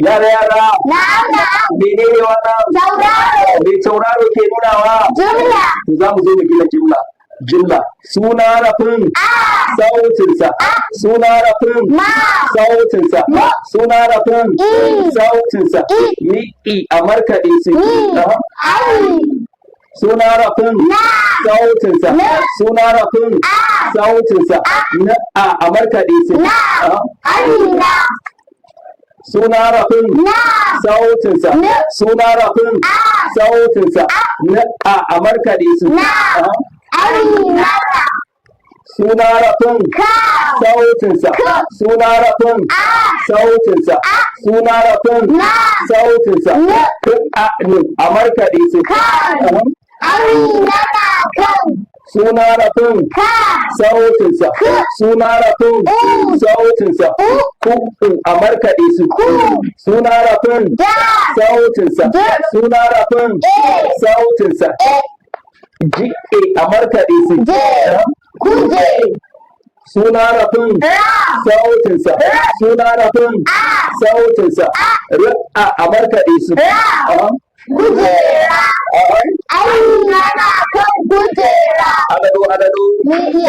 Yara, yara. Na'am, na'am. Menene wannan? Tauraro. Me tauraro ke nunawa? Jumla. To, za mu zo mu gina jimla. Jimla. Suna harafin. Sautinsa. Suna harafin. Ma. Sautinsa. Mu. Suna harafin. I. Sautinsa. I. Ni i a markaɗe su. Ni. Aha. Ai. Suna harafin. Na. Sautinsa. Na. Suna harafin. A. Sautinsa. Na a a markaɗe su. Na. Aha. Amina. Suna harafin. Na. Sautinsa. Na. Suna harafin. A. Sautinsa. Na a a markaɗe su. Na. Aha. Amina. Suna harafin. Ka. Sautinsa. K. Suna harafin. A. Sautinsa. Suna harafin. Na. Sautinsa. N. K a n a markaɗe su. Kan. Aha. Amina na kan. Suna harafin. Ka. Sautinsa. K. Suna harafin. U. Sautinsa. U. Ku u a markaɗe su. Ku. Suna harafin. Da. Sautinsa. D. Suna harafin. E. Sautinsa. E. G e a markaɗe su. J. Kuje. Suna harafin. Ra. Sautinsa. Suna harafin. A. Sautinsa. R a a markaɗe su. Ra. Aha. Kujera. Aha. Amina na kan kujera. Adado, adado. Mun iya.